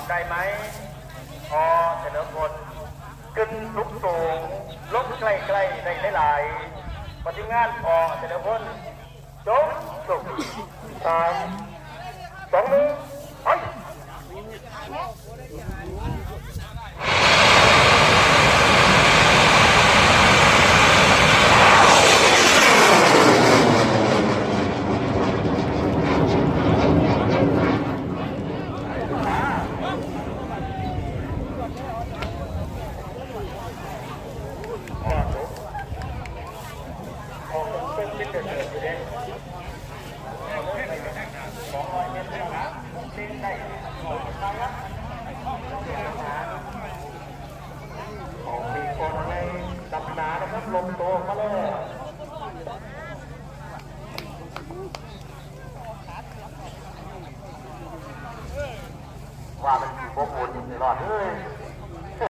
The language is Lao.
ໄດ້ໄໝ? ພໍເສຍເລີພົນ ຂຶ້ນສູງໆ ລົງໃກ້ໆ ໄດ້ຫຼາຍໆ ປະຕິງານພໍເສຍເລີພົນ ຈົ່ງສຸກ ສາມ ສອງ ໜຶ່ງ ໄປ. ວ່າມັນຊິບໍ່ໂອນຢູ່ຕະຫຼອດເອີຍ.